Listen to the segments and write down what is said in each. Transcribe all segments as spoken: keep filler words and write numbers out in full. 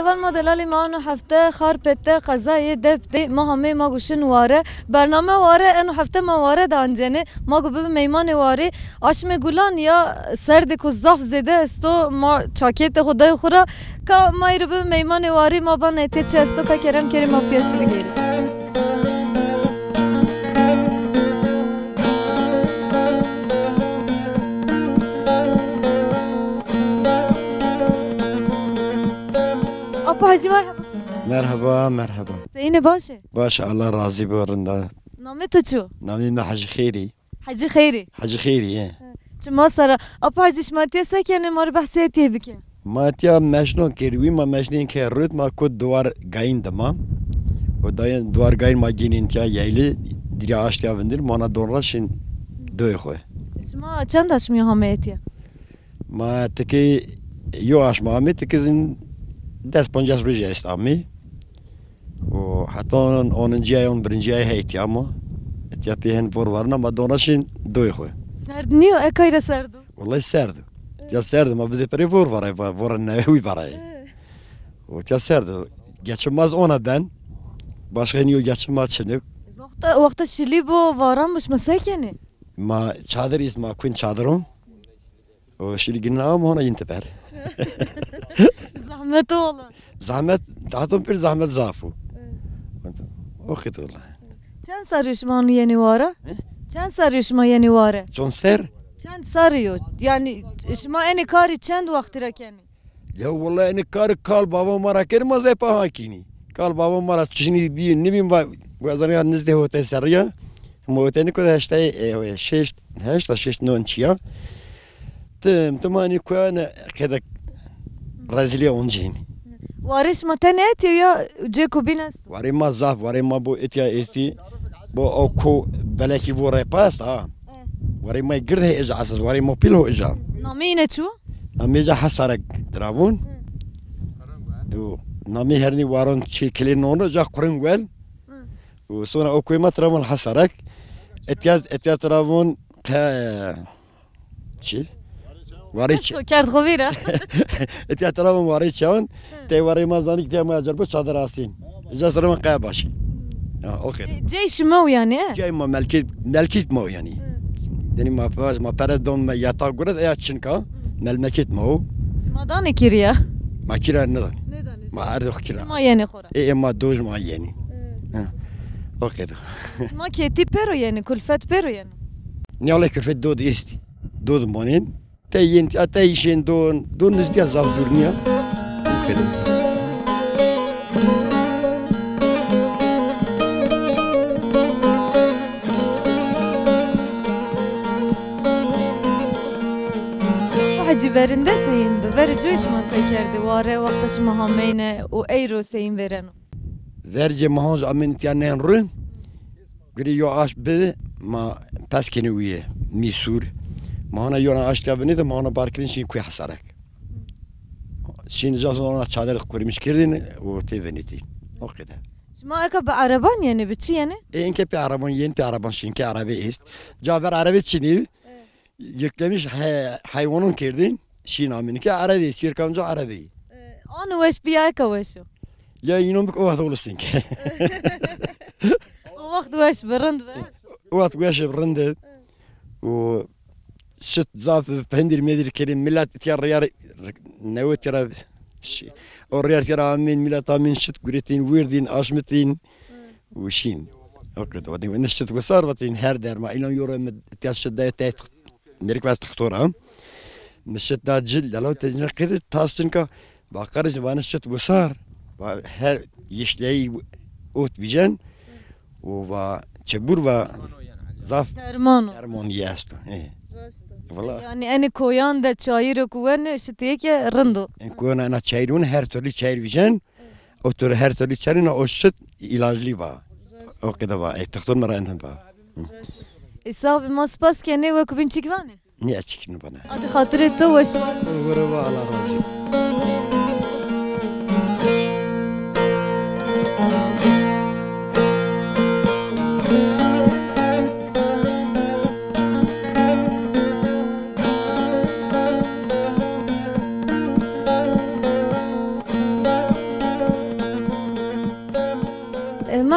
Van ma delalê ma ano hefte Xarpêt de qezayê Dep de ma hamê ma go şin ware. Bername ware eno hefte ma ware de ancenê. Ma go bibi meymanê warê. Aşmê gulan ya serdêko zaf zêde esto, ma çakêtê xo dayê xo ra. Ka ma êro bibi meymanê warê, ma vana etê çi esto, ka kerem kerê ma pîya şi bigêrê. Apo Hecî, merheba. Merheba, merheba. Seyîne, baş ê? Baş, Allah razî bo, rind a. Namê to çi yo? Namê mi Hecî Xêrî. Hecî Xêrî. Hecî Xêrî, ye. Çima sara. Apo Hecî, şima tîya se kenê, ma rê behsê etîyê bike. Ma tîya meşnon kerdî, wî ma meşnên ke rut ma kut duwar gayîn dima. O dayên duwar gayîn ma gînîn tîya yeylî, dîrya aştîya vindir, ma na don ra şin doyê xo. Şima çend aşmî hamê etîya? Ma tikê yo aşma amê, tikê zî des poncas rojî est amê. O heta on, oninci ay, on birinci ay heytî ama. Etîya pê hen vor varna ma dona şin doyê xo. Serd nîyo, e kay ra serd o? Wellay serd o. Etîya serd o, ma vizê perê vor varay, va-, vora newe wî varay. O etîya serd o. Geçinmaz ona ben. Başka niyo geçinmaz çinib. Wexta, wexta şilî bo, varan bo, şima se kenê? Ma çadir îst, ma kuyn çadir o. O şilî gina ama ona yin teper. Zahmet o wala. Zahmet, daton pir zahmet zaf o. Evet. O xit wala. Çend serrî yo şima anu yenî ware? He? Çend serrî yo şima yenî ware? Çond ser? Çend serrî yo? Yanî şima enê karî çend wextî ra kenî? Ya wala enê karî kal bava ma ra kenî, ma zey pa ha kînî. Kal bava ma ra çinî bî, nibîn va, wezanî ya nizdê hote serrî ya. Ma hote niko de heştay, e, şeşt, heşt a şeşt non çîya. Tim, tim anî kuyan qedek rezîlîya oncîn. Warê şima tenê etîyo ya cêko bîn esto? Warê ma zaf, warê ma bo etîya estî. Bo o ko belekî vo repa est ha. E. Warê ma gird he ej asas, warê ma pîl ho eja. Nameyê îne çi wo? Nameyê ca Hesarek tira von. Hı. O nameyê hernî waron çê kilê nono ca Quringwel. Hı. O sonra o koyê ma tira von Hesarek. Etîya, etîya tira von qe Çi? Warê çi? To kerd xo vîra. Etîya tira von warê çawan. Tey warê ma zanî ki tey ma cerbo çadir astîn. Ca sira ma qaya başî. Ha, o qeyde. E, cey şima o yanî, e? Cey ma melkît, melkît ma o yanî. Hı. Denî ma faj, ma pere don me yata guret eya çinka. Melmekît ma o. Şima danê kîrîya? Ma kîra nedanî. Nedanî. Ma erdo kîra. Şima yenê xo ra. Ê, ê ma doj ma yenî. Hı. Ha. O qeyde. Şima kêtî pêro yenî, kulfet pêro yenî? Nîyalê kulfet dod est. Dod monên. Te yên, a te îşên don, don nizdîya zaf dûr nîya. Hecî verinde seyîn bi, verê coyê şima se kerdê, ware wexta şima hameyne û eyro seyîn vêreno? Vercê ma honc amên tîya nên ru. Gurê yo aşm bi, ma pes kenê uye, mîsûr. Ma hona yona aştîya vinê de ma hona bar kirin şîn kuy Hesarek. Şîn ca ona çadir kurmiş kirdin û tê vinetî. O qede. Şima eka bi ereban yenê, bi çi yenê? E, enke pê ereban yên, pê ereban şîn ke erebe est. Ca ver erebe çinî. Yüklemiş he-, heywanon kerdin. Şîn amîn ke erebî, sîrkanca erebî. E, ano weş bi ya eka weş o? Ya înon bik o wext olistin ke. O wext weş bi, rind bi. O wext weş bi, rind bi. O şit zaf pendir medir kerin, millet tîya riyar newet kere şi-, o riyar kere amîn, millet amîn şit guretin, wirdin, aşmitin. Û şîn. O qede vatîn, ne şit gusar vatîn her derma. Înan yo re mi tîya şit de te Mêrik vest doktora. Mi şit da cil, lalo te cine qede tas çinka. Va qardaşım, va ne şit gusar. Va her yeşleyî ot vîjen. O va çebur va zaf derman o. Derman yesto. E. Rast o. Valla. Yanî enê koyan de çayîro ku wenê şitê ke rind o. En koyan ena çayîr wenê, her türlü çayîr vîjen. O türlü her türlü çayîr na, o şit ilaclî va. O qede va. E, doktor mi ra en va. Hı. E, sax bi, ma spas kenê, wek bîn çik vanê? Nîya çik nîvana. Hadi xatirê to weş war. Gure va, Allah razı olsun.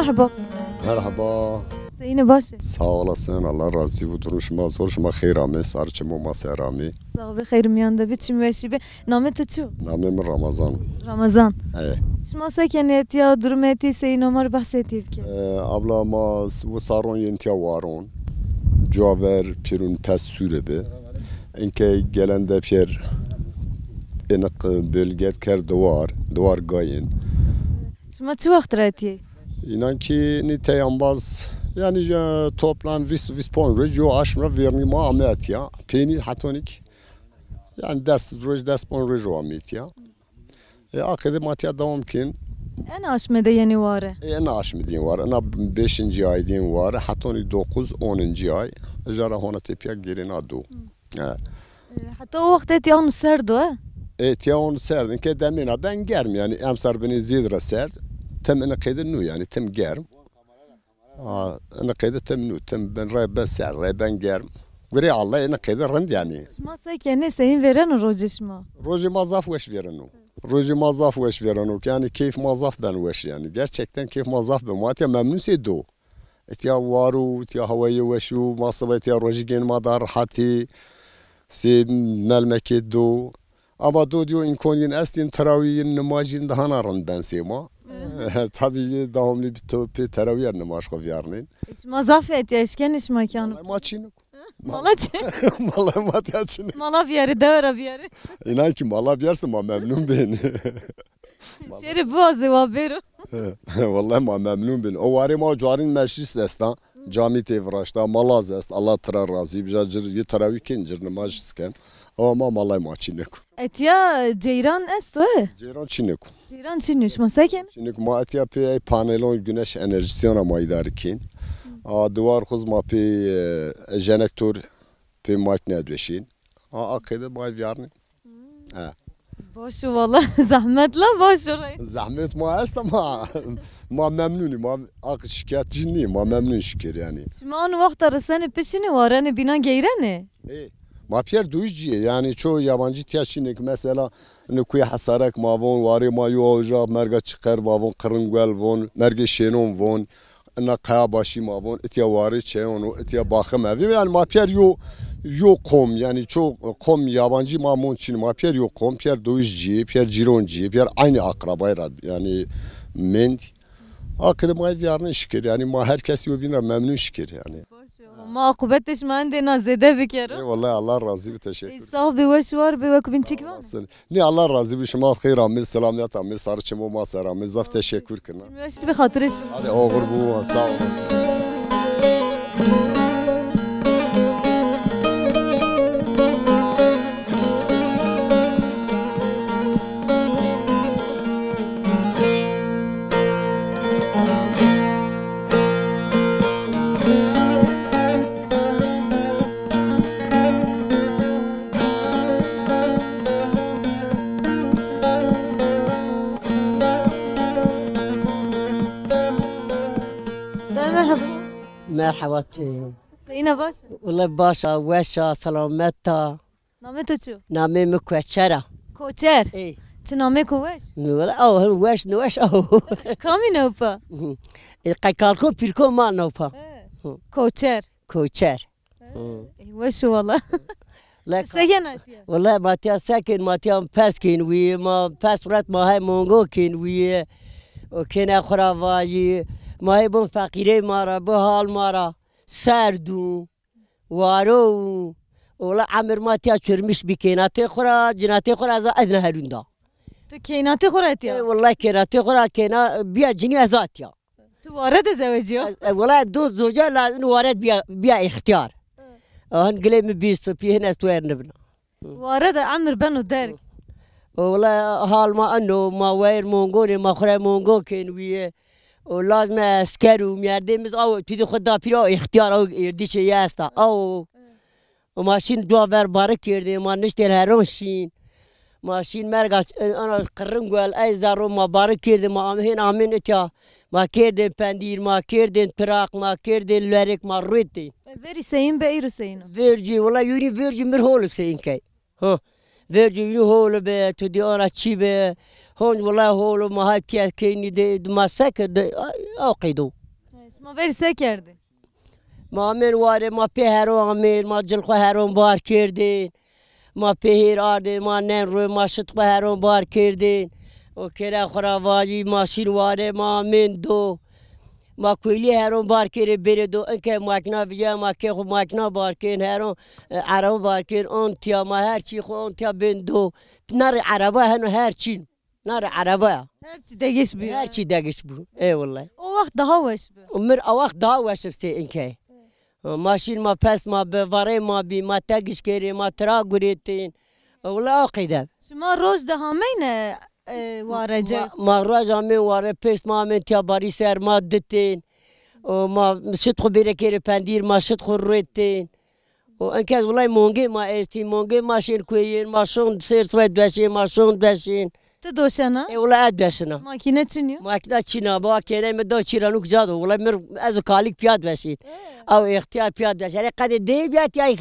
Merhaba. Merhaba. Seyîne, baş ê? Sağ olasın, Allah razî bo. Durum şima zor, şima xeyr amê, sar çimo ma ser amê. Sağ ol, xeyr miyan de bi, çim weşî bi. Namê to çi yo? Namê mi Ramazan. Ramazan. He. Şima se kenê etiya, durum etiya, seyîn, ma rê behsê etiya bike. Ee, abla, ma s-, bu saron yên tiya waron. Cuwa ver pirun pes sûre bi. Înke gelen de pêr êniq bölget kerd diwar, diwar gayên. Şima çi wext ra etiyê? Înan ki nî tey embaz, yanî, e, toplam vîst, vîst ponc roj, yo aşm ra vêrnî ma ame etiya. Peynî hetonîk, yanî des roj, des ponc roj o ame etiya. E, aqede ma tiya dewam kên. En aşme de yenî ware? E, en aşme dîn ware. Ena beşinci ay dîn ware. Hetonî dokuz, onuncu ay. Jara hona tepya gelên a do. Hı. E. E, heta o wext etiya onu serd o, e? Etiya onu serd. Înke demêna ben germ, yanî emser binê zêd ra serd. Tim ini qeyde nû, yanî tim germ. A, ini qeyde tim nû, tim bin re ben serd, re ben germ. Gurê Allah ini qeyde rind yanî. Şima se kenê, seyîn vêreno rojê şima? Rojê ma zaf weş vêreno. Rojê ma zaf weş vêreno. Yanî keyf ma zaf ben weş yanî. Gerçekten keyf ma zaf ben. Ma etiya memnun sê do. Etiya war o, etiya hewayê weş o, ma sibe etiya rojî gên ma da rehetî, sê melmekê do. Ama do diyo înkonîn estîn, terawîyîn, nimajîn daha na rind ben sê ma. Hı. Tabî yê dewamlî bi to pê terawîyer nimaj xo vîyarnên. E, şima zaf etiya eşkenê şima kî ano? Mala ma çînik. Mala çi? Mala ma tiya çînik. Mala vîyarê, dewe ra vîyarê. Înan ki mala vîyarse ma memnun bên. Şêrê biwazê wa bêro. Wellahî ma memnun bin. O warê ma cuarîn meclis esta. Camî tê viraşta, mala zî est. Allah tira razî bi. Ja cir yê terawî kên, cir nimaj zî kên. Ama ma malay ma çînek o. Etiya ceyran esto, e? Ceyran çînek o. Ceyran çînî, şima se kenê? Çînek, ma etiya pê ey panelon güneş enerjisiyona ma îdare kên. A, diwar xuz ma pê, e, jenektör pê makîne döşên. A, a qeyde ma vîyarnê. Ha. Baş o valla. Zehmet la baş o rey. Zehmet ma est ama ma memnunî, ma aq şikayetçî nî, ma memnun şikir yanî. Şima an wexta risenê pişinê warenê bînan geyrenê? Ê, ma pîyer duyuş cîyê, yanî ço yabancî tiya şînê ki mesela, ino kuyê Hesarek ma von, warê ma yo oja, merga Çiqer ma von, Qirringwel von, mergê Şênon von, ina Kayabaşî ma von, itiya warê çeyon o, itiya baxim evî. Yanî ma pîyer yo, yo qom, yanî ço qom yabancî ma mon çin, ma pîyer yo qom, pîyer duyuş cîyê, pîyer cîron cîyê, pîyer aynî akrabayî ra yanî mend. Aqide ma vîyarnê şikir, yanî ma her kes yo bîn ra memnun şikir yanî. Baş o. Ma aqubetê şima endê na zêde bikero. Ê, wellahî Allah razî bi, teşekkür. Ê, sağ bi, weş war bi, wek bîn çik van. Sağ olasın. Nê, Allah razî bi, şima xeyr amê, selamiyet amê, sarı çimo ma ser amê, zaf teşekkür kena. Weş bi, xatirê şima. Hadi oxir bu, sağ olasın. Merhaba. Merhaba tu. Seyîna, baş a? Wele baş a, weş a, selamet a. Namê to çi yo? Namê mi Koçer a. Koçer? Ê. Çi namêko weş? Wele aw, hin weş, niweş aw. Kamî newpa? Ê, qekalko pîrko ma newpa. He. Hı. Koçer. Koçer. He. Hı. Ê, weş o wala. Le se kena tiya? Wele ma tiya se kên, ma tiya pes kên wî, ma pes ret ma hay mongo kên wî. O kêne xwu ra vajî. Ma hê bon feqîrê ma ra, bi hal ma ra. Serd û. Waro û ola emir ma tiya çirmiş bî, kênatê xwu ra, cinatê xwu ra ez a edna herûn da. Tu kênatê xwu ra tiya? E, wellay kênatê xwu ra kêna bîya cinî ez a tiya. Tu ware de zewecîya? Ez, e, wellay do zoca la in ware bîya, bîya îxtîyar. Hı. Ahin gilê mi bî sipî hin ez tu ernibina. Ware de emir beno derg. Wele hal ma eno, ma wayir mongonê, ma xwu ra mongon kên wîye. O lazme esker û merdê mi z-, aw, tu di xwu da pîra, aw, îxtîyar, aw, êrdîşê ye esta. Aw. O ma şîn dua ver barik kerdê, ma niştên heron şîn. Ma şîn merga, ana qirrin guel, ey zerro ma barik kerdê, ma am-, hên amên itya. Ma kerdên pendîr, ma kerdên tiraq, ma kerdên lerêk, ma rûytên. E, verî seyîn be, îro seyîn o? Vercî, wela yûnî vercî mir hol bi seyîn key. Ha. Vercî yûnî hol bi, tu dî ana çî bi. Honc wela hol bi, ma ha tiya keynî de, de ma seke de, a, a qeydo. Sima verî se kerdî? Ma amên warê, ma pê heron amên, ma cil xwu heron bar kerdên. Ma pê hêr ardên, ma nen rû, ma şit xwu heron bar kerdên. O kêra xwu ra vajî, ma şîn warê, ma amên do. Ma kuylî heron bar kerê bêrê do. Inke makîna vîya, ma kê xwu makîna bar kên heron, e, ereba bar kên, on tiya, ma her çî xwu on tiya bên do. Na rê ereba heno, her çîn. Na rê ereba ya. Her çî degiş bîyo. Her çî degiş bû. Ê wellay. O wext daha weş bi. Mir a wext daha weş bi sê inkey. Ma şîn ma pes ma bi, varê ma bî, ma tegiş kerê, ma tira guretên. Wellay a qeyde. Şima roj de hameyne, e, ware ce? Ma, ma roj amên ware, pes ma amên tiya barî ser ma ditên. O ma şit xwu bêrê kerê pendîr, ma şit xwu ruetên. O enkez wulay mongê ma estî, mongê ma şên kueyên, ma şon sêr siway dweşên, ma şon dweşên. Ti doşena? E wulay ez dweşina. Makîne çin yo? Makîna çin a, ba kêney mi do çî ra nuk ca do. Wulay mir ez û kalîk piya dweşên. E. Ew îxtîyar piya dweşên. Erê qedê dê biya tiyay,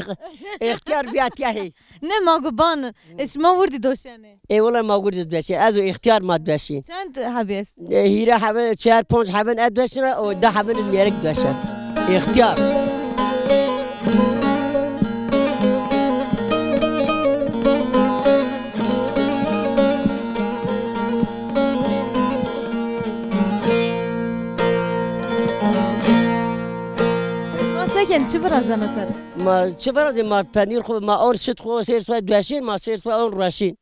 îxtîyar biya tiyay. Ne ma gu ban, e şima wirdî doşenê? Ê wele ma gurdiz dweşî. Ez û îxtîyar ma dweşî. Çend hebî est? E, hîre hebe, çar ponc heben ez dweşîna, o di heben iz mêrik dweşen. Îxtîyar. Ma seken, çi virazena te ra? Ma çi virazî, ma penîr xo, ma on şit xo, sêr soy dweşîn, ma sêr soy on rueşîn.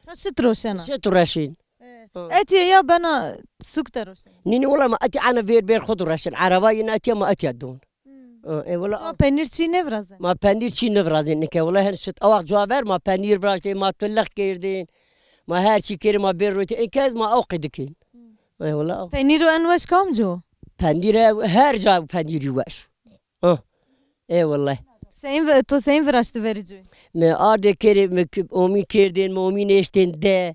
Ta şit roşena? Şit rueşîn. E. Ha. Etiye ya bena sûk de roşena? Nî, nî, wela ma etiye ana vêr bêr xo de roşen. Ereba yîn etiye ma etiye don. Hmm. Ha, e, wela. Ma penîr çî nêvirazen? Ma penîr çî nêvirazen. Nike wela hen şit. Awa cuwa ver ma penîr viraştên, ma tulix kerdên. Ma her çî kerê ma bêr rotê. Inkez ma aw qidikên. Hmm. E, wela aw. Penîro en weş kamco? Penîr e, her ca penîrî weş. Ah. Ê wellay. Seyîn vi-, to seyîn viraşti verî cuy? Mi ardê kerê, mi k-, omî kerdên, mi omî nêştên de,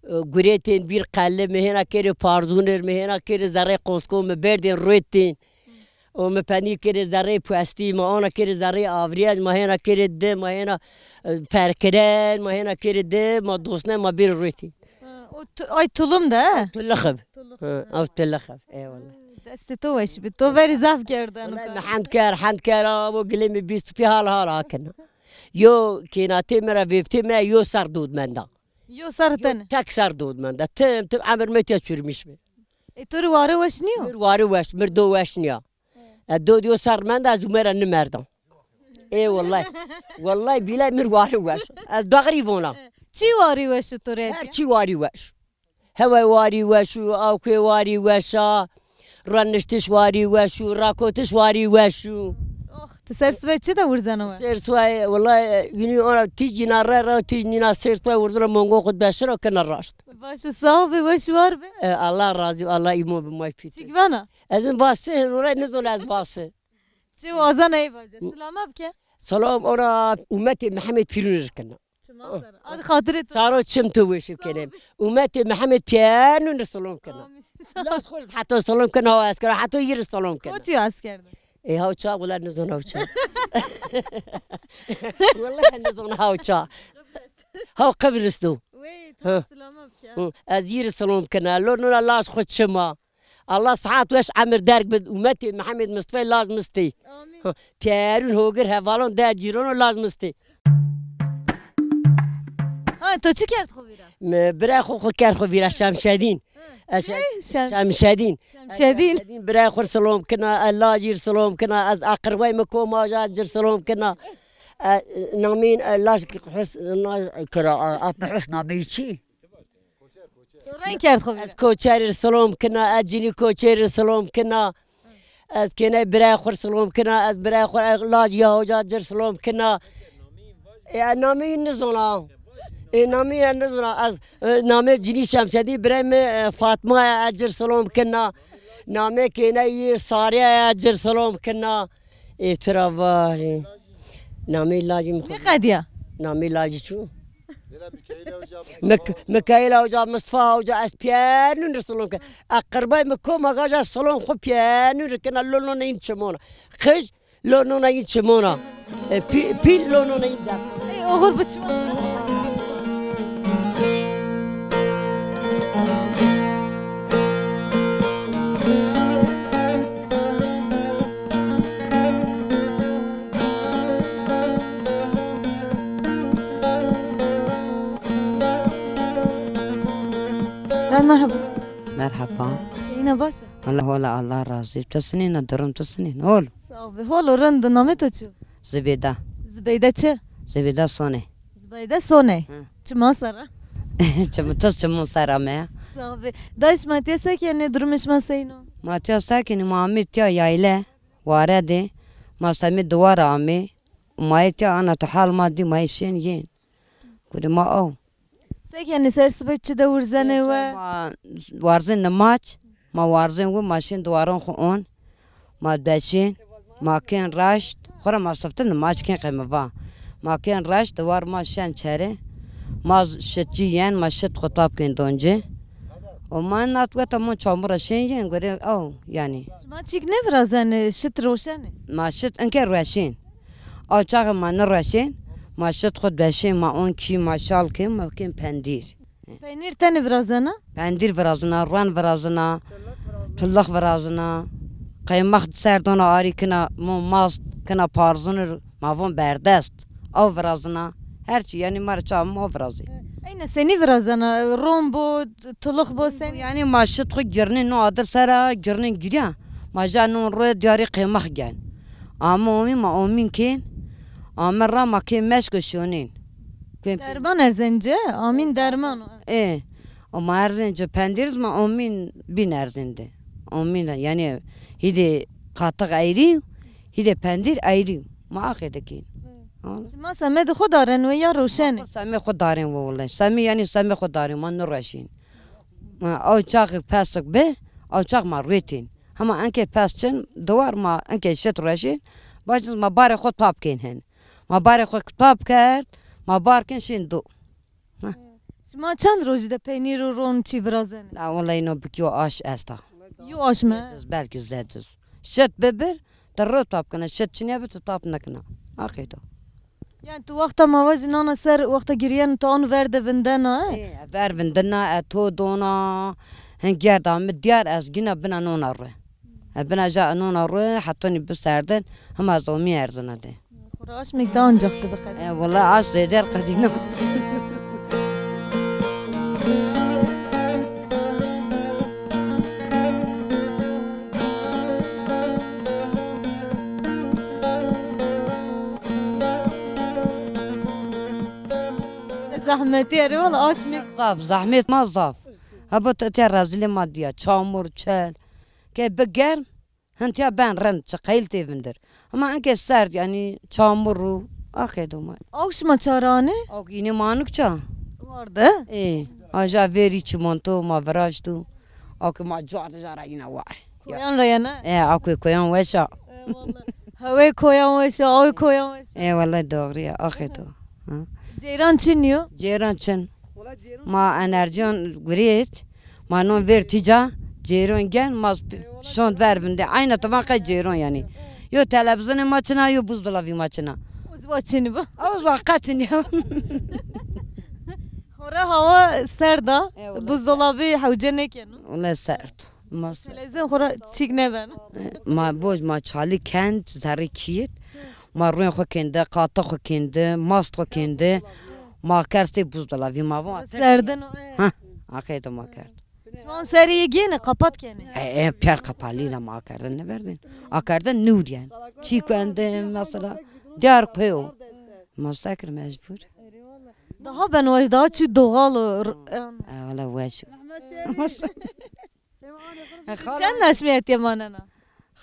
e, guretên bîr qeli, mi hêna kerê parzûnir, mi hêna kerê zerrê qosko, mi berdên ruetên. O mi penîr kerê zerrê puestî, mi ona kerê zerrê avriyaj, ma hêna kerê di, ma hêna, e, perkiren, ma hêna kerê di, ma dosne, ma bêrê ruetên. Ha, o tu-, ay tulum de, he? Tulixib. Tulixib. Ha, ew tulixib. Eyvallah. Destê to weş bi. To verî zaf kerdeno. Wellay mi hend ker, hend ker, abo gilê mi bîst pî hal hal akena. Yo kênatê mi ra vêvtê mi yo ser dod menda. Yo ser tene? Tek ser dod menda. Tim, tim emir mi tiya çürmüş bi. E, to rê ware weş nîyo? Mir ware weş, mir do weş nîya. E, do diyo ser menda, ez Umer'e nimerda. Ê wellay. Wellay bilay mir warî weş. Ez daxirî vona. Çi warî weş to rê? Her çi warî weş. Heway warî weş û, awkê warî weş a. Raniştiş warî weş û, rakotiş warî weş û. Oh, ti ser sibay çi de wirzeno we? Ser sibay, wellay, yunî ona tîj yîna re re, tîj nîna ser sibay wirzeno mongo xu beşiro kena raşt. Baş sağ be, weş war be. E, Allah razî, Allah îmo bi may pît. Çik vana? Ez in vasi, rore nizon ez vasi. Çi wazan ey vace. Silama bike. Salam ora umetê Mihemed Pîrûn ir kena. Çima ser. Ad xatirê to. Saro çim tu weşî kenem. Umetê Mihemed Pîrûn ir salam kena. Amin. Laz xo heta salam kena, ha eskera heta yir salam kena. Kotî eskerde? E, hawça, wala nizon hawça. Wala nizon hawça. Haw Qibris do. Wey, ha, silama bike. Hı, ez yir salam kena. Lo nuna laz xo çima. Allah sihat weş emir derg bid. Umetê Mihemed Mistefay laj mistê. Amin. Ha, pîyerûn hogir hevalon der cîrono laj mistê. Ha, to çi kerd xo vîra? Mi birayê xo xo kerd xo vîra, Şemşedîn. Ha. Ez Şem-, Şem-, Şemşedîn. Şemşedîn. Ez Şemşedîn birayê xo silom kina, ez lajîr silom kina, ez aqirvay mi koma ja cir silom kina. E, namîn, e, laj Hus-, na, kira, a, a, Hus namî çi? To reng kerd xo vîra. Ez koçerî silom kina, ez cinî koçerî silom kina. Ez kêney birayê xo silom kina, ez birayê xo, ez laj ya hoca cir silom kina. E, namê yî nizona. E, namê yî nizona. Ez, e, namê cinî Şemsedî, birayê mi, e, Fatma ya, ez cir silom kina. Namê kêney yî Sariye ya, ez cir silom kina. Ê, tu ra vajî. Namê lajî mi xo. Nêqedîya? Namê lajî çu? Mik-, Mikaîl Hoca, Mustafa Hoca, ez pîyerûn ri silom ke. Ez qirbay mi koma gaja silom xo pîyerûn ri kena, lo nona yîn çimona. Qij, lo nona yîn çimona. E, pî-, pîl, lo nona yîn def. Ey, oxir bi çima. Merhaba. Yine baş. Allah, hola, Allah razı. Tu sinîna, durum tu sinîn. Hol. Sağ ol. Hol, rind, namê to çi? Zibêda. Zibeyde çi? Zibêda Sone. Zibeyde Sone. Hı. Çima sera? Çim, tu çimû sera me. Sağ ol. Dayê şima tiya se kenê, durumê şima seyno? Ma tiya se kenî, ma amê tiya yayle, ware de. Ma semê diwara amê. Ma yê tiya ana tu hal ma dî, ma yê şên yên. Gurê ma aw. Se kenê, ser sibê çi de wirzenê we? Ma warzên nimaç, ma warzên wi, ma şên diwaran xwu on, ma deşên, ma kên raşt, xwu ra ma sifte nimaç kên qey mi va. Ma kên raşt, diwar ma şen çerê, ma z-, şitçî yen, ma şit xwu tap kên doncê. O ma nat weta mon çamura şên yen, gurê aw, yanî. Şima çîk nêvirazenê, şit roşenê? Ma şit inke rueşên. Aw çaxê ma nireşên, ma şit xwu deşên, ma on kî, ma şal kên, ma kên pendîr. Peynîr tenê virazena? Pendîr virazina, ruan virazina, tulix virazina, qeymax ser dona arî kina, mo mast kina parzunir, ma von berdest. Aw virazina. Her çî, yanî ma rê çawa ma virazî. Eyne senî virazena? Ron bo, tulix bo, senî? Yanî ma şit xwu girnî no adir sera, girnî girya. Ma ja non ro diyarî qeymax gen. Ama omî ma omîn kên. Ame ra ma kên meşk û şonîn. Kên derman erzên ci, amîn derman o. Ê, o ma erzên ci pendîriz, ma omîn bîn erzên de. Omîn, yanî hîdê qatix eyrî, hîdê pendîr eyrî. Ma axê de kên. Hı. Anladın? Şima semedê xo daren we ya roşenê? Ma xo semê xo darên we wele. Semê, yanî semê xo darên, ma nireşên. Ma aw çaxê pesik bi, aw çax ma ruetên. Hema enke pes çin, diwar ma enke şit rueşên, bacin ma barê xo tap kên hen. Ma barê xo tap kerd, ma bar kên şên do. Hı. Şima çend rojî de peynîr û ron çî virazenê? La wele ino bik yo aş esta. Yo aş mi? Zediz, belkî zediz. Şit bibir, ti ro tap kena, şit çinê bi ti tap nikena. Aqê to. Yanî tu wexta ma vajî nana ser, wexta girîyeno tu ano ver de vindena, e? Ê, ver vindena, e, to dona. Hin gerda mi diyar, ez gina bina nona ru. E, bina ja nona ru, hetonî biserdin, hima ez omî erzina de. Xora aşmêk de ancax tu biqedîna. E, wele aş zêder qedîna. Zahmetî erê wele aşmêk. Zaf, zahmet ma zaf. Heba tu tiya rezîlê ma diya. Çamur, çel. Ke bi germ, hin tiya ben rind, çi qeyl tê vindir. Ama enke serd, yanî çamur û axê do ma. Aw şima ça ra anê? Aw înê ma anik ça. War de? Ê, aja verî çimanto ma viraşto. Aw ke ma cuar de ja ra îna war. Koyan ra yena? E, aw ke koyan weş a. E, wele. Hewê koyan weş a, awê koyan weş a. E, wele doğru ya, axê do. Ha. Ceyran çin yo? Ceyran çin. Ma enerjiyan gurêt, ma non ver tîca, cêron gen, ma sp-, şond ver vinde. Ayna tu van qey cêron yanî. Yo televîzyonê ma çin a, yo buzdolabî ma çin a. O zî wa çinî bo. O zî wa qe çinî ya. Xora hawa serd a, e, wele buzdolabî hewce nêkeno. Wele serd. Ma se- Televîzyon xora çîk nêbeno. Ma boj, ma çalî kend, zerrê kîyit. Ma rûyên xo kênde, qatix xo kênde, mast xo kênde. Ma kerd sey buzdolabî, ma von. Serdin o, e. Ha, aqeyde ma kerd. Şima serî yê gêne, kapat kenê. E, e, pîyer qapalî la ma akerde nêverdên. Akerde nûr yen. Çî kuende mesela. Diyar koy o. Ma sekir mecbur. Daha ben weş, daha çi doğal o. E, wala weş. E, xalo. Çend aşmî etiye manena?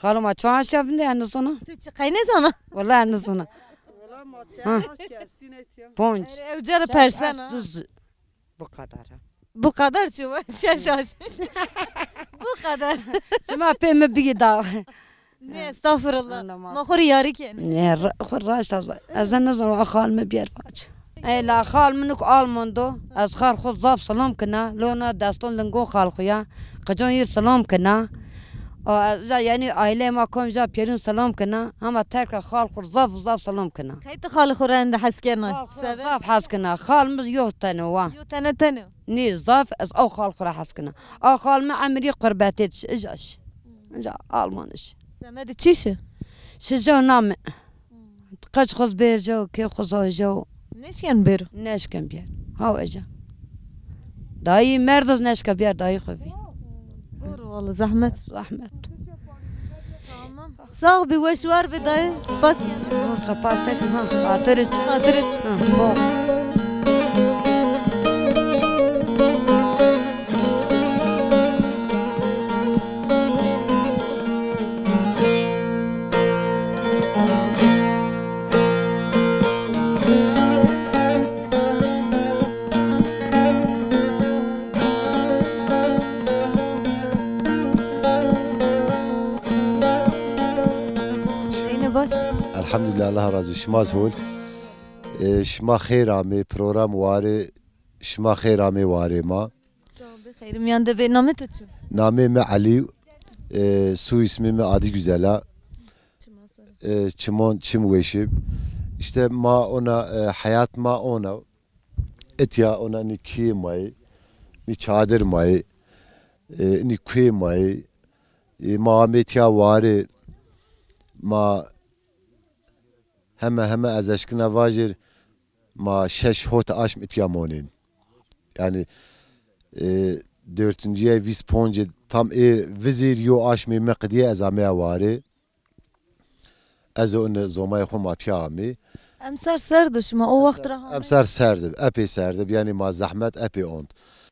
Xalo ma çi aşa vinde, ez nizana. Tu çi qey nêzana? Wala ez nizana. Ha. Ponc. Erê, ew cara persena. Şeş, duz. Bu kadar ha. Bu kadar çi wa? Şeş aşmî. Bu kadar. Şima pê mi bigî da. Ne, estağfurullah. Anlamaz. Ma xo rê yarî kenê. Ne, ra-, xo raşt ez, ez nizana, xal mi bîyer vac. Ey la xal mi nik Alman do. Ez xal xo zaf selam kena. Lona deston lingon xal xo ya. Qicon yir selam kena. O, ez ja, yanî aîleyê ma kom ja pîyerin selam kena. Hema terka xal xo zaf zaf selam kena. Qey ti xalê xo rende hes kena? Xal xo zaf hes kena. Xal mi yo tene wa. Yo tene tene. Nê zaf, ez aw xal xo ra hes kena. Aw xal mi emirî qurbetê şi, ija şi. Ija Alman şi. Semedê çi şi? Şi jew name. Qeç xo z bêr jew, kê xo z jew. Neşken bêro? Neşken bîyer. Haw eja. Dayî merdiz neşka bîyer dayî xo vî. Zor walla, zehmet. Zehmet. Tamam. Sağ bi, weş war bi dayı. Spas. Kapattık. Ha, hatırı. Hatırı. Ha, bol. Şeyine baş. Elhamdülillah, Allah razı olsun. Şima zî hol. E, şima xeyr amê, program warê, şima xeyr amê warê ma. Sağ ol, bi xeyr miyan de be. Namê to çi? Namê mi Elî, e, soy ismê mi Adigüzel a. E, çimon, çim weşib. İşte ma ona, e, heyat ma ona. Etya ona ni kî ma yê, ni çadir ma yê, e, ni kuê ma yê. E, ma amê tiya warê, ma heme heme ez eşkina vajir, ma şeş hot aşm itya monên. Yani, e, dördüncüye vîst poncê tam ê vizêr yo aşmê mi qidiye ez ameya warê. Ez o ine zomayê xo ma pîya amî. Emser serd o şima o wext ra hamê? Emser serd ib, epey serd ib. Yanî ma zehmet epey ont.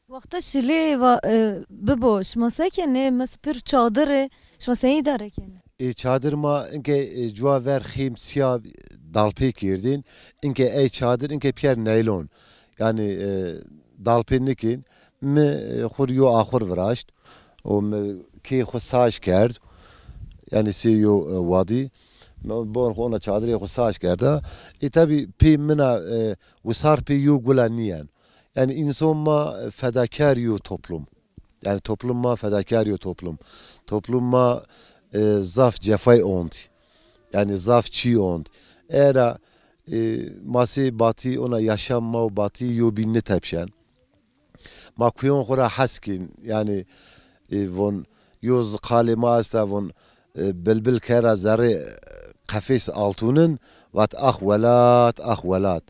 Wexta şilê va, e, bibo, şima se kenê? Mes pir çadir ê, şima se îdare kenê? Ê çadir ma inke, e, cuwa ver xîm sîya dalpê kerdîn. Inke ey çadir inke pîyer neylon. Yanî, e, dalpê nikên. Mi, e, xwu rê yo axur viraşt û mi kê xwu saç kerd. Yanî sê yo, e, wadî. Mi bon xwu ona çadirê xwu saç kerda. Ê tabî pê min a, e, wisar pê yo gula nîyen. Yanî înson ma fedakar yo toplum. Yanî toplum ma fedakar yo toplum. Toplum ma, e, zaf cefay ont. Yanî zaf çî ont. Era, e, ma sê batî ona yaşam ma û batî yo bîn nitepşen. Ma kuyon xwu ra hes kên. Yanî, e, von, yo ziqalê ma esta, von, e, bilbil kera zerrê, e, qefês altunin, vat ax welat, ax welat.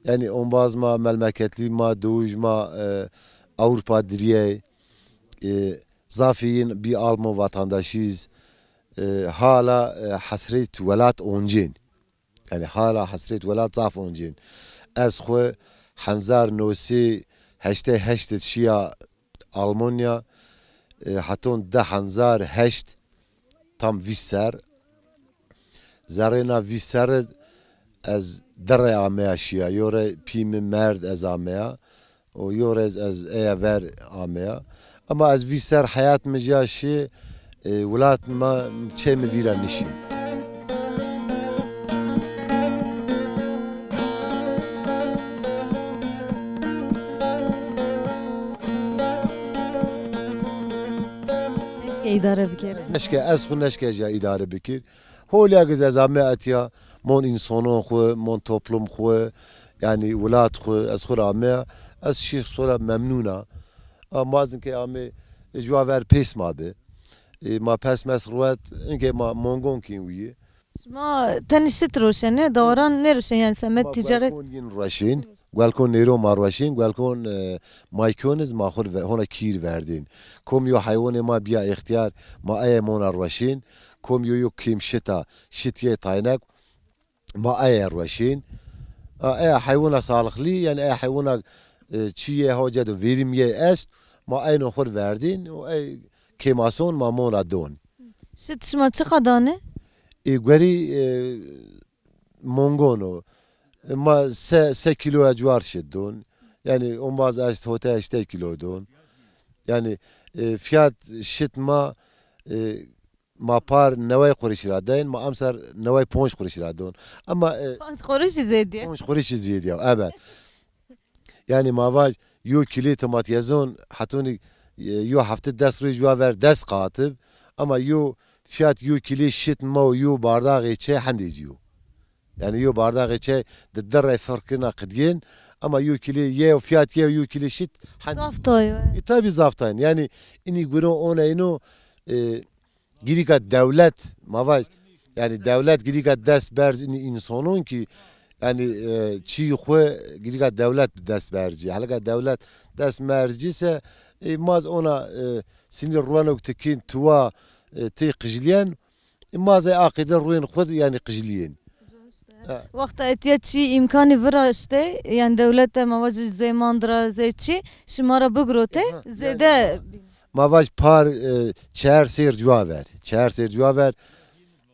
Yanî ombaz ma, melmeketlî ma, dowij ma, e, Ewropa diriyey, e, zafê yin bî Alman vatandaşîz, e, hala, e, hesrêt welat oncên. Yanî hala hesrêt welat zaf oncên. Ez xwu hezar no sey heştay heşt id şiya Almanya, e, heton di hezar heşt, tam vîst ser. Zerrê na vîst ser id ez di rey ameya şiya. Yo rey pî mi merd ez ameya. Û yo rey ez eye ver ameya. Ema ez vîst ser heyat mi ca şi, e, welat ma çê mi vîra nişî. Neşke îdare bikir. Neşke, ez xwu neşke ca îdare bikir. Holîya giz ez ame etya, mon însonon xwu, mon toplum xwu, yanî welat xwu, ez xwu ra ame, ez şî xwu ra memnûn a. A, ma zî ke ame, e, cuwa ver pês ma bi. E, ma pes mes ruet, inke ma mongon kîn wî. Şima tenê şit roşenê, dawaran nêroşenê, yanî semed ticaret? Guelkon yin roşên, guelkon nêro ma roşên, guelkon, e, maykon iz ma xwu ve-, hona kîr verdên. Kom yo heywanê ma bîya îxtîyar, ma eye mona roşên. Kom yo yo kêm şita, şit yê taynek, ma eye roşên. A, eya heywana salixlî, yanî eya heywana, e, çî yê hoca de verimî yê est, ma eyno xwu verdên û ey kêmason ma mona don. Şit şima çiqa danê? Ê guerî, e, mongon o. E, ma se, se kîloya cuar şit don. Yanî ombaz eşt, hotay eştay kîlo don. Yanî, e, fiyat şit ma, e, ma par neway qurişî ra dayn, ma emser neway ponc qurişî ra don. Ema, e, ponc qurişî zêdî ya. Ponc qurişî zêdî ya, evet. Yanî ma vaj yo kîlê timatyezon hetonî, e, yo hefte des roj wa ver des qatib. Ema yo fiyat yo kîlê şit ma û yo bardaxê çay hendê ci yo. Yanî yo bardaxê çay di di rey firqina qidgên, ema yo kîlê yew fiyat yew yo kîlê şit hend-. Zaf tay we. E, tabî zaf tayn. Yanî inî guno oneyno, e, girîka dewlet, ma vaj, yanî dewlet girîka dest berz inî însonon kî, yanî, e, çî xwu girîka dewlet dest bercî. Helika dewlet dest mercî se, E, ma z ona, e, sinî ruenok tikîn tuwa, e, tey qijlîyen. E, ma z aqîde ruên xwu d, yanî qijlîyên. Ha. Wexta etîya çî îmkanî viraştê, yanî dewlete ma vajî zey mand ra zey çî, şima ra bigirotê, aha, zêde yanî ma, ma vaj par, e, çar sêr cuwa ver. Çar sêr cuwa ver.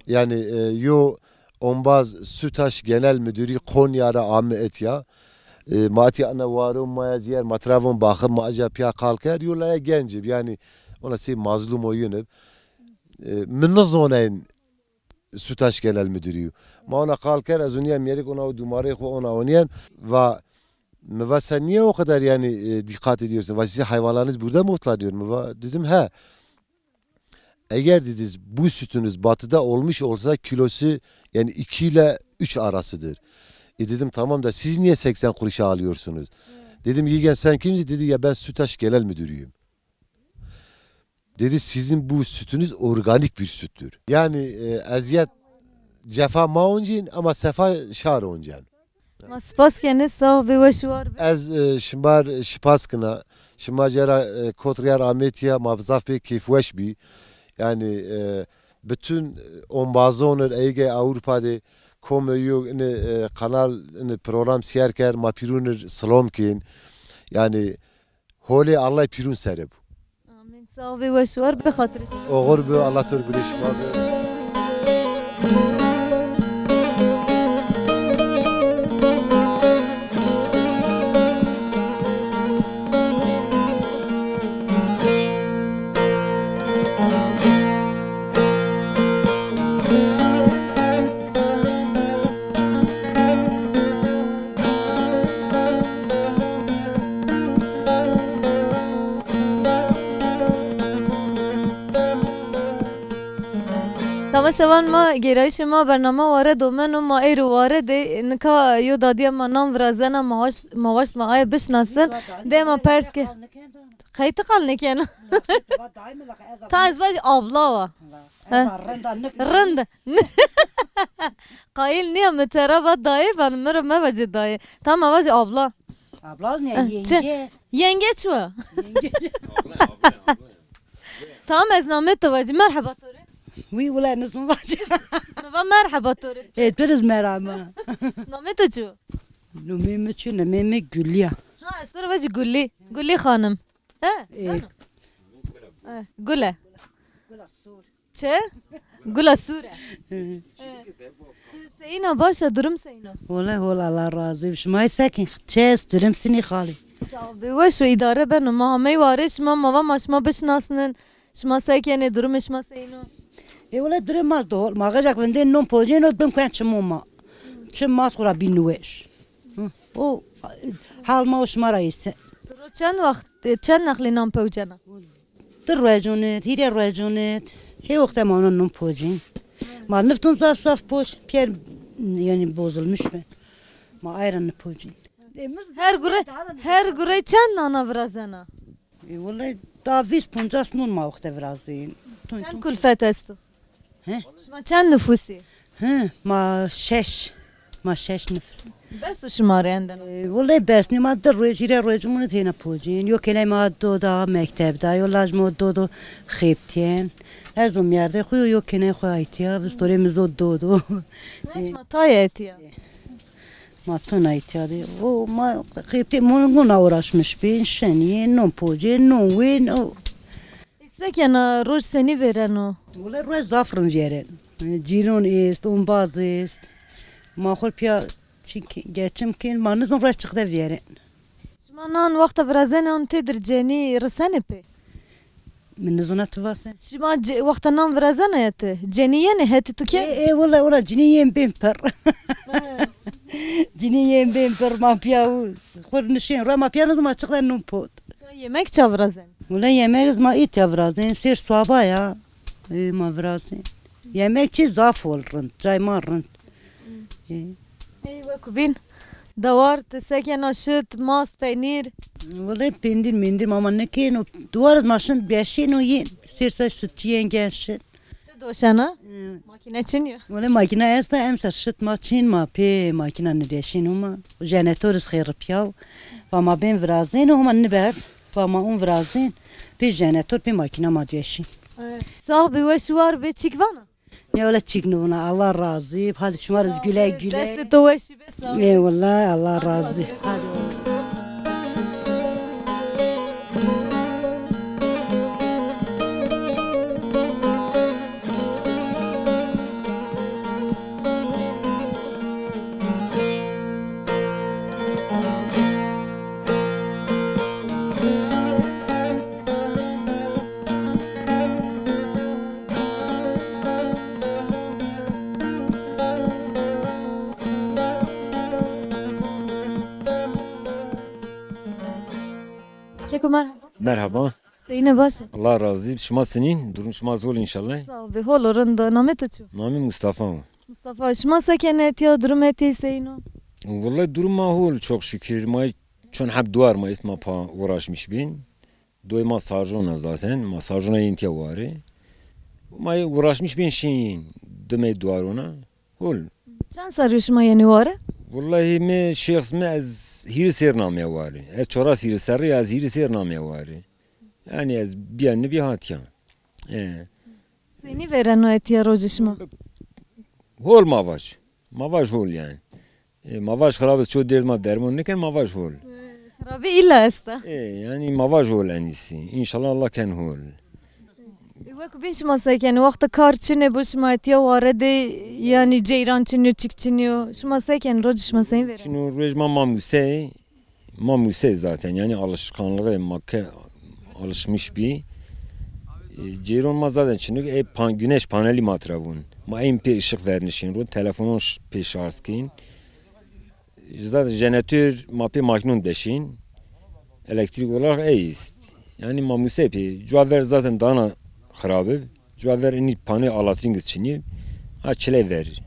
Yanî, e, yo ombaz Sütaş Genel Müdürü Konya ra ame etîya. E, ma etîya ena waro ma ya zîyer, ma tira von baxib, ma aca pîya qal kerd, yo laya genc ib, yanî ona sey mazlum o yun ib. E, mi nizonayn Sütaş Genel Müdürü yo. Ma ona qal kerd, ez onîya mêrik ona o dumarey xwu ona onîyen, va mi va sen niye o kadar yani, e, dikkat ediyorsun? Va siz hayvanlarınız burada mı otlanıyor? Mi va dedim he. Eğer dediniz bu sütünüz batıda olmuş olsa kilosu yani iki ile üç arasıdır. E dedim tamam da siz niye seksen kuruşa alıyorsunuz? Dedim Yigen sen kimsin? Dedi ya ben Sütaş Genel Müdürüyüm. Dedi sizin bu sütünüz organik bir süttür. Yani, e, eziyet, cefa ma oncîn ama sefa şar oncen. Ma spas kenê, sağ bê, weş û war bê. Ez, e, şima r spas kena. Şima cera, e, kot rîyar ametîya, ma zaf pê keyfweş bî. Yani, e, bütün, e, ombazon ir, eyge Avrupa de kom yo ini, e, kanal, ini program sîyer ker, ma pîrun ir silom kên. Yani, holê Allah pîrun sere bu. Amîn. Sağ bê, weş û war bê, xatirê şima. Oxir bi, Allah to r gurê şima bi. Temaşevan ma, gêrayîşê ma bernama ware domeno, ma êro ware de, nika yo dadîya ma nan virazena, ma waşt, ma waşt ma aye bişinasin. Dê ma pers ke. Qey ti qal nêkena? Ta ez vajî abla wa. He. Rind. Qayîl nîya, mi tera va dayê, van mi ra mevacê dayê. Tamam, vacê abla. Abla ne, eh, çi? Yenge. Yenge çi wa? Yenge. Tamam, ez namê to vacî. Merheba to rê. Wî wile nizun vacî. Mi va merheba to rê. E, tu riz merhaba. Namê to çi wa? Nomê mi çi? Nomê mi Gulî ya. Ha, ez to rê vacî Gulî. Gulî xanim. He? E. He. Gule. Çi? Gula sûr e. Hı. Ti seyîn a, baş a, durum seyîn o? Wele hol, Allah razî bi. Şima sekin, çi est, durum sinî xalî? Sağ ol, bi weş û îdare beno. Ma hamey warê şima, ma va ma şima bişinasnin. Şima se kenê, durumê şima seyîn o? E wele durum ma zî hol. Ma xecek vindên non pocên o, bim kuen çimon ma. Çim ma xo ra bî niweş. Hı. O hal ma û şima ra îse. Ti ro çend wext, çend nexlî nan pewcena? Di rueconit, hîrê rueconit. Hê wexte ma ona non pocîn. Ma nifton zaf zaf poc, piyer, yani bozulmuş bi. Ma ayra nipocîn. Her gure, her gure çend nana virazena? E, vallahi da vîst poncas non ma wexte virazîn. Çend kulfet esto? He? Şima çend nufusî? He, ma şeş. Ma şeş nifus. Bes o şima rê endena? E, wele bes nîyo, ma di ruej, hîrê ruej mûnê têna pocîn. Yo keney ma do da mekteb da, yo laj ma do do xebitîyen. Her zon mîyerdê xo yo, yo keney xo aytîya, vistorê mi zod do do. Ne şima tayê etîya? Ma tona etîya de. O ma xebitî, mûn guna uğraşmış bin, şenîye, non pocê, non wên, o. Îse kena, roj senî vêreno? Wele roj zaf rind vêren. Cîron est, ombaz est. Ma xo pîya çi ke-, geçim kên, ma nizon roj çiqde vêren. Şima nan wexta virazenê on têdir cenî risenê pê? Mi nizona ti vase. Şima ce-, wexta nan virazena ya ti, cenî yenê hetê tu ke? E, e, wele, wele cinî yên bên pir. He. Cinî yên bên pir, ma pîya û xo nişên ra, ma pîya nizon ma çiqde non pot. Şima yemek ça virazenê? Wele yemek ma îtya virazên, sêr suaba ya, e, ma virazên. Yemek çi zaf hol rind, cay ma rind. E. Ey wekû bîn, dewar, ti se kena, şit, mast, peynîr? Wele peynîr, meynîr ma, ma nêkên o. Dewar ma şin beşên o yên, sêr se şitçîyên gen şin. Ti doşena? Hı. Makîne çin yo? Wele makîna esta, emser şit ma çin ma, pê makîna nideşîn huma. Jenetor iz xêr pîyaw. Va ma bên virazên huma niber. Fa ma un virazin, pê jenetor, pê makîna ma duyeşîn. Sax bî, weş û war bê, çîk vana? Ne, wele çîk nivuna. Allah razî, hadi şima rê güle güle. Destê to weş bê, sax bî. Eyvallah, Allah razî. Hadi. Keko, merhaba. Merhaba. Seyîne, baş ê? Allah razî. Şima senîn? Durum şima zol înşallah. Sağ ol, bê hol o, rind o. Namê to çi yo? Namê Mustafa o. Mustafa, şima se kenê etiya, durum etiya seyîn o? Wellahî durum ma hol, çok şükür. Ma çon heb duar ma est, ma pa uğraşmış bin. Doy ma sarjona zaten, ma sarjona yên tiya ware. Ma uğraşmiş bin şin dimey duarona. Hol. Çend serrî yo şima yenî ware? Wellahî mi şexs mi ez hîrî ser nameye ware. Ez çoras hîrî serrî, ez hîrî ser nameye ware. Yanî ez bîya nibî hatiya. E. Senî vêreno etiya rojê şima? Hol ma vaj. Ma vaj hol yanî. E, ma vaj xirab est, ço derd ma dermon nêken, ma vaj hol. Xirabî îlla esta. E, yanî ma vaj hol en îsî. Înşallah Allah ken hol. E, wek bîn şima se kenî? Wexta kar çinê bo şima etiya ware de, yanî ceyran çinî yo, çik çinî yo. Şima se kenî? Rojê şima senî vêreno? Çino, roj ma ma musey, ma musey zaten. Yanî alışkanlığı ma ke alışmış bî. E, ceyron ma zaten çinî yo. E, pan-, güneş panelî ma tira vûn. Ma eyn pê ışık vernişin ro, telefonon ş-, pê şarj kin. Zaten jeneratör ma pê makînon deşîn. Elektrîk olarak ey îst. Yanî ma musey pê. Cuwa ver zaten dana xirab ib. Cuwa ver inî panê alatîngiz çinî. Ha çile ver.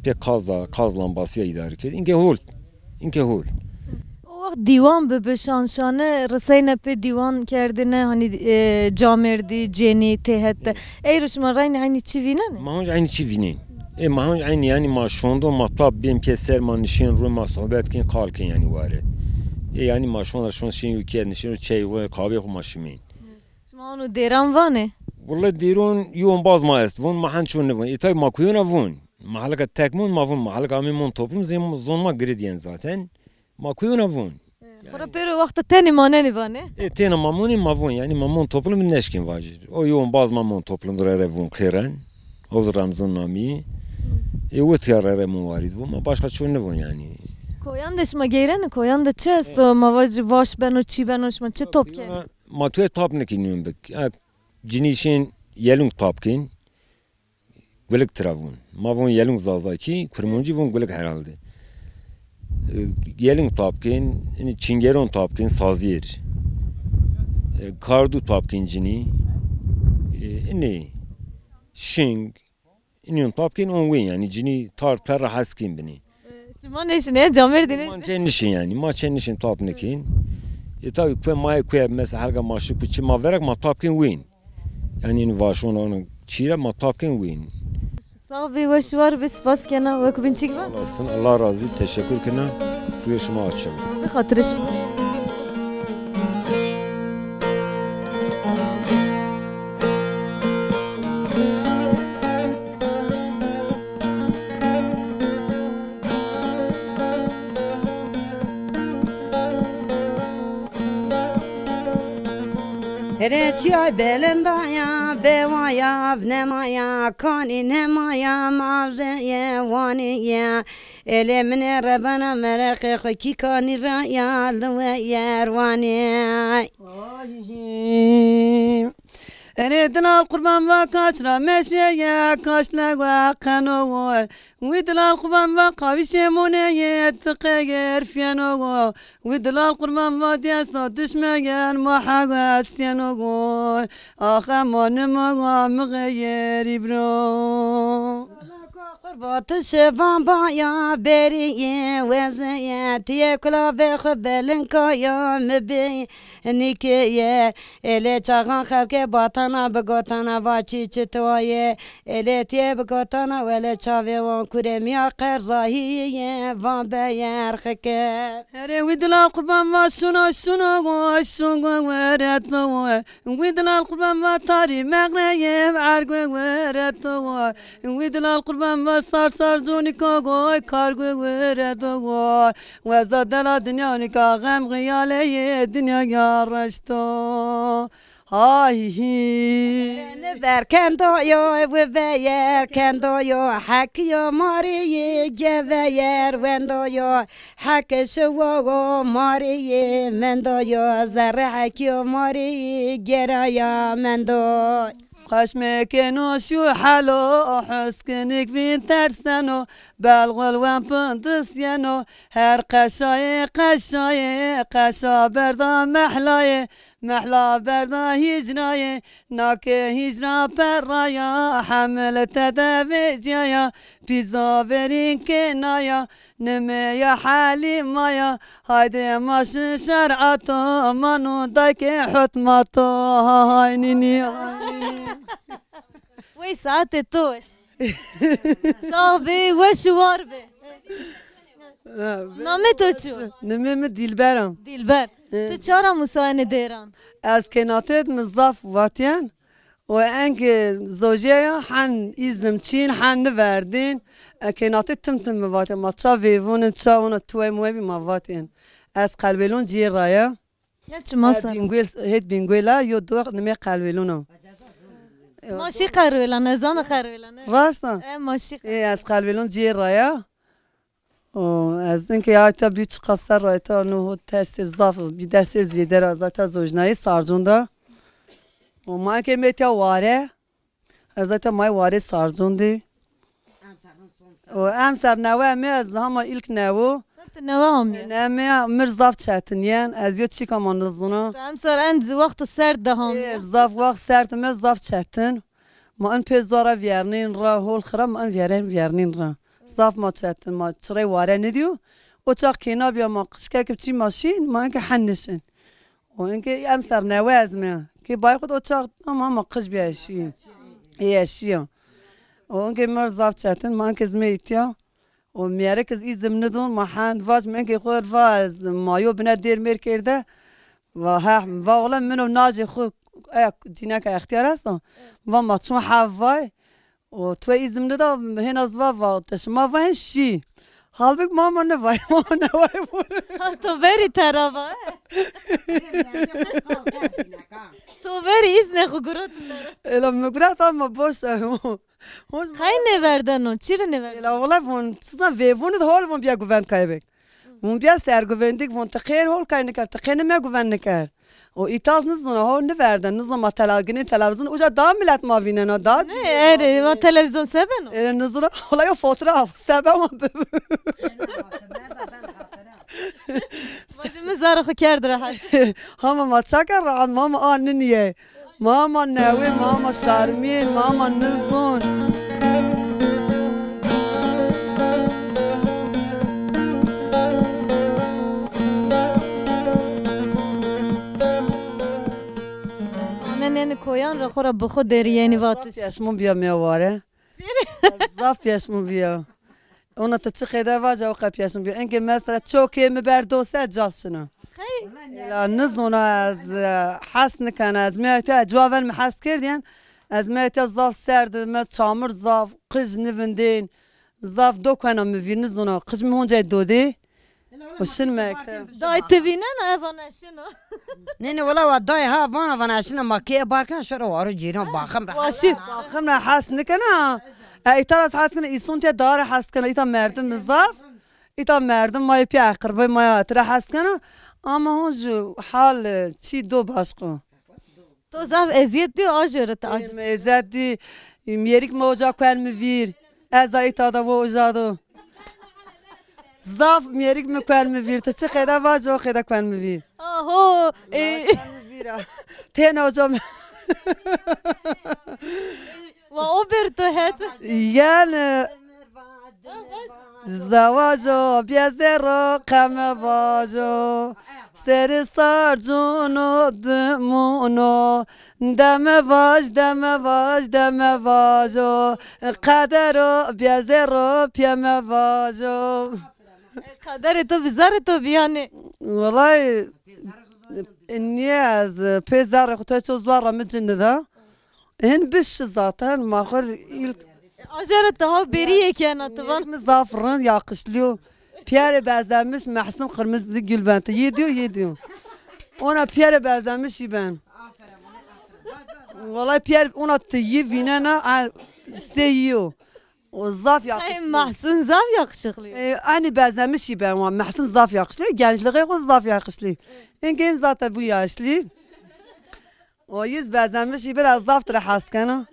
Pê kaz da, kaz lambasî ya îdare kerd. Înke hol. Înke hol. O wext dîwan bibi, şanşane, riseyne pê dîwan kerdine, hanî, e, camêrdî, cênî, têhet de. Ey ro şima reynî eynî çî vînenê? Ma honc eynî çî vînên. Ê, ma honc eynî, yanî ma şondo, ma tap bên pê ser, ma nişên ro, ma sohbet kên, qal kên yanî ware. Ê, yanî ma şon ra şon şên yo kê nişên ro, çey xo, qawê xo ma şimên. Şima ano dêran vanê? Wille dêron yon baz ma est von, ma hend çon nivon. Ê, tabî ma kuyona von. Mahalika tek mon, ma von mahalika amê mon toplum, zê zon ma girêdîyen zaten. Ma kuyona vûn. Xora pêro wexta tenê manenê vanê? E, têna ma monê, ma vûn, yanî ma mon toplum neşkên vajir. O yon baz ma mon toplum re re vûn qêren. O zî Remzon namî. E, witîya re re mon warî vûn. Ma başka ço nivûn yanî. Koyan de şima geyrenê, koyan de çi esto? Ma vajî vaş beno, çî beno, şima çi top kenê? Ma tuye tap nikîn yon bik. Ha, cinî şên yelung tap kên. Gulik tira vûn. Ma vûn yelung zazakî, kurmancî vûn gulik herhalde. E, yelung tap kên, inî çingeron tap kên, sazîr. E, kardû tap kên cinî. E, inî şing, inîyon tap kên on wên, yanî cinî tar perra hes kên binî. Şima nêşinê, camêrdî nêşinê? Ma çê nişin yanî, ma çê nişin tap nikên. E, tabî kuye ma yê kuye, mesela herga ma şi ku çi ma verek ma tap kên wên. Yanî în vaşon, onu çîre ma tap kên wên. Sax bî, weş war bî, spas kena, wek bîn çik va? Olasın, Allah razı, teşekkür kena. Rüyê şima açıq. Bi xatirê şima. Here çiyay belenda ya, bewa ya, nemaya, kanî nemaya, mavzeye, waneye. Elê min ê rebena mereqê xo kî kanî ra ya, liwe yerwanê. Ay. Erê dilal qurban va kaç ra meşeye, kaç lewe qeno wo. Wî dilal qurban va qawîşê moneye, ti qeyer fiyeno wo. Wî dilal qurban va desta duşmegen ma hewes yeno wo. Axe ma nima wa mi xeyerî bro. Qurban tu şivan baya berî yê wezeye, tiyê kula ve xu belin kaya mi bê nîkeye. Êlê çaxan xelkê batana bi gotana va çî çi tuwa yê. Êlê tiyê bi gotana wele çavê wan kurê miya qerzahî yê van beyer xike. Herê wî dila qurban va şuna şuna go şun go were to. Wî dilal qurban va tarî meqreyê ergo were to. Wî dilal qurban va sar sar conîka goy kargo were to. Weza dela dinya nîka xem xiyaleyê dinya ya reşto. Hay hî. Berkendo yo, wi veyer kendo yo, hek yo marî yê geveyer wendo yo. Heke şiwo marî yê mendo yo, zerre hekî yo marî yê geraya mendo. Xweş mekeno şu helo, huskinik vîn terseno, belxul wen pindisyeno, her qeşayê qeşayê, qeşa berda mehlayê, mehla berda hîcrayê, nake hîcra perraya, hemil tede veciyaya, pîza verîn kenaya, Nimê ya Helîma ya, haydi ma şin şer'a to, ma no daykê hutma to, hay nînî, hay nînî. Wey saetê to weş. Sax bê, weş û war bê. Namê to çi yo? Nimê mi Dîlber a. Dîlber. Hı. Tu çara musayene dêran? Ez kênatêd mi zaf vatîyen. Û enge zojîya ya hen îznim çîn, hen niverdîn. E, kênatê tim tim mi vatên, ma ça vêvûnin, ça ona tuwey muwey bî ma vatên. Ez Qelwêlon ciyê ra ya. Ya çima ser? Bîngwêl, hêt Bîngwêl a, yo dox nimê Qelwêlon a. Ma şî Qelwêlan, ez zana Qelwêlan, ne? Raşt a? E, ma şî Qelwêlan. Ê, ez Qelwêlon ciyê ra ya. O, ez inkê ayta bî çiqa ser ra, ayta no ho testê zaf, bî des sêr zêde ra, ez ayta zojnayê Sarcon da. O, ma inkê mi etiya ware. Ez ayta may ware Sarcon de. O, emser newe mi, ez hama ilk newo. Ti newe hamîye? Newe mi, mir zaf çetin yen. Ez yo çîka ma nizona. Emser en wexto serd de hamîye? Ê, zaf wext serd mi, zaf çetin. Ma in pê zora viyernîn ra, hol xira ma in viyeren viyernîn ra. Zaf ma çetin, ma çirey ware nidîyo. O çax kêna bîya ma qijkek çî ma şîn, ma inkê hen nişin. O inkê emser newe ez mi. Kê bay xud o çax ama ma qij bîya şîn. Ê eşîya. O inkê mir zaf çetin, ma inkê zimê îtya. O mîyerek iz îzim nidon, ma hend vac mi inkê xo va ez ma yo bine dêr mêr kerde. Va heh, va ola min o nacê xo, e, cîneka extîyar esta. Va ma çûn hev vay. O tuwe îzim nida, hêna ez va, va te şima va hen şî. Halbik mama nivay, mama nivay bûn. Ha, to verî tera va, e? To verî îznê xo gurot tera. Ela mi guret ama boş e. Qey nêverdeno? Çi rê nêverdeno? Ela wela von, çizan vê, von de hol von biya guvend kaybek. Von biya serguvendik, von ti xêr hol kay nikerd, ti qey nime guvend nikerd. O îtaz nizona, hol niverden, nizona ma tela-, ginê televîzyon uca da milet ma vînena, da. Ne, erê, ma televîzyon se beno? Erê, nizona, wela yo fotoğraf, sebe ma bi. Vajî mi zerrê xo kerd rehet. Hama ma ça kerd rehet, ma ma a niniye. Mama newê, mama şarmîn, mama nizon. Nane nene koyan ra xo ra bi xo derî yenî vatiş. Zaf pêşmûn bîya mi ya ware. Çi rê? Zaf pêşmûn bîya. Ona ti çi qeyde vaca o qe pîyeşin bîyo. Inkê mesela çokê mi berdo se ca şina. Qey? La nizona ez, e, hes nikena ez. Mi ete cuwa ver mi hes kerdîyen. Ez mi ete zaf serd, mi çamur zaf, qij nivindên. Zaf do kena mi vîr nizona. Qij mi honca dodê. O şin mekteb. Dayê ti vînena eva neşino. Nê, nê, wela wa dayê ha vana, vana şina ma keye barkan şora waro cîran baxim ra. Wa şî. Baxim ra hes nikena. E, îta ra hes kena, îson tê dare hes kena, îta merdim zaf. Îta merdim ma yê pîya eqirbay ma ya tira hes kena. Ama hon ju hal, e, çî do başqo. To zaf eziyet dîyo, a jêre ti aciz. Em eziyet dî, mêrik mi oca kuen mi vîr. Ez a îta da wo oca do. Zaf mêrik mi kuen mi vîr. Ti çi qeyde vac o qeyde kuen mi vîr. Aho. Kuen mi vîr a. Têna oca mi. Wa o bir to het. Yanî. Zewajo biyezero qeme vajo. Seri sarcuno dimuno. Deme vaj, deme vaj, deme vajo. Qedero biyezero piyeme vajo. Qederê to bi zerrê to bi yanî. Wellay niye ez pê zerrê xo to ço zwarra mi cin nida. Hin biş zaten ma xo ilk Ajere ti haw berî yê kena ti van. Mi zaf rind yakışlî yo. Piyerê bezenmiş Mehsûn Qirmizî Gulbent. Yê diyo, yê diyo. Ona piyerê bezenmiş î ben. Wellay piyer ona ti yî vînena, a, sê yî yo. O zaf Hey, yakışlî. Mahsun zaf yakışıklı. E, ani bezenmiş î ben wa. Mehsûn zaf yakışlî. Gençliğê xo zaf yakışlî. Engin zaten bu yaşlı. O yüz bezenmiş î biraz zaf tire hes kena.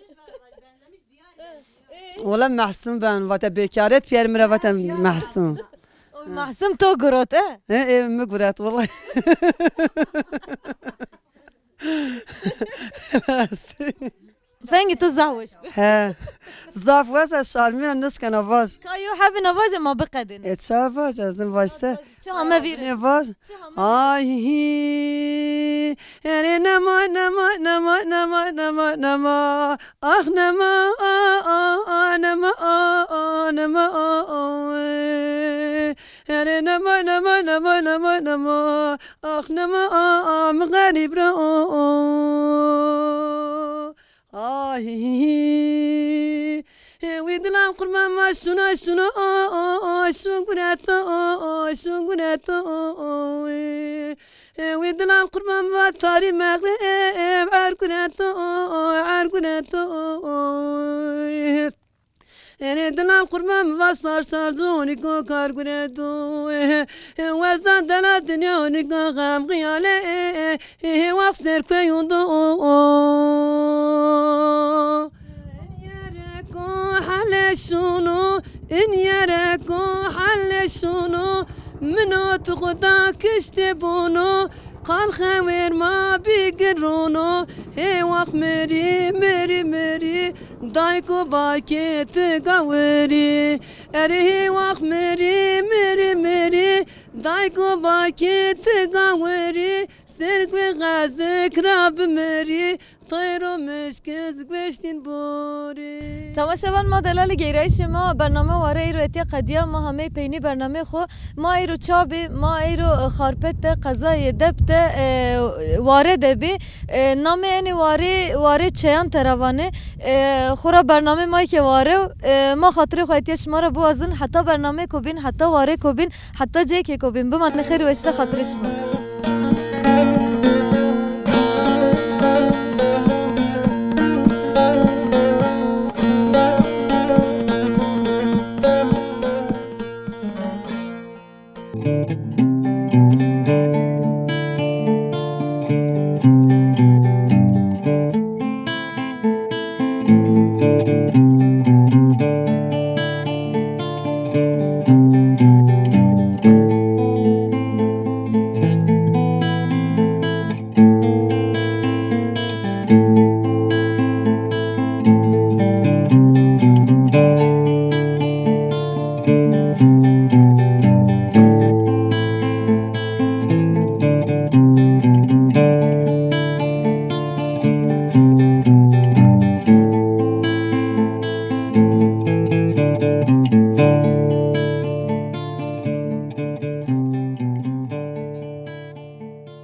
Wala Mehsûn ben vate bêkaret piyer mi re vate Mehsûn. O Mahsun to gurot e? He, e, mi guret wala. Fengê to zaf weş bi. He. Zaf weş ez şarmîya nişkena vaj. Ka yo hebina vaje ma biqedêne. E ça vaj ez din vajse. Çi hame vîr. Ne vaj. Çi hame. Ay hi. Ere nema nema nema nema nema nema. Ah nema a a a nema a a nema a a. Ere nema nema nema nema nema. Ah nema a a mi xerîb ra o o. Ay, wî dilan qurban ma şuna şuna, o, o, o, şu gureto, o, o, şu gureto, o, o, e. Wî dilan qurban va tarî mexrib, er gureto, o, o, er gureto, o, o, e. Ere dilan qurban va sar sar zoni ko kar gureto, e. Wezdan dela dinya nika xem xiyale, e, e, e, e, wax ser kuê yundo, o, o. In yere ko hale şuno, in yere ko hale şuno, mino tu xuda kişte bono, qal xewer ma bigir rono, he wax meri, meri, meri, dayko bakê ti gaweri. Ere he wax meri, meri, meri, dayko bakê ti gaweri. Serg ve xezik ra bimerî, teyro mişkiz gueştîn borî. Temaşevan ma delalî, geyrayîşê ma bername Ware eyro etiya qediya, ma hamey peynî bernameyê xo. Ma eyro ça bî, ma eyro, e, Xarpêt de, qezayê Dêp de, e, Ware de bî. E, namê enê Warê, Warê Çeyan tera vanê. E, xora bernamê ma ke Ware o. E, ma xatirê xo etiya şima ra biwazin. Heta bernameyêko bîn, heta warêko bîn, heta cêkêko bîn. Bimanê xêr û weşî de xatirê şima.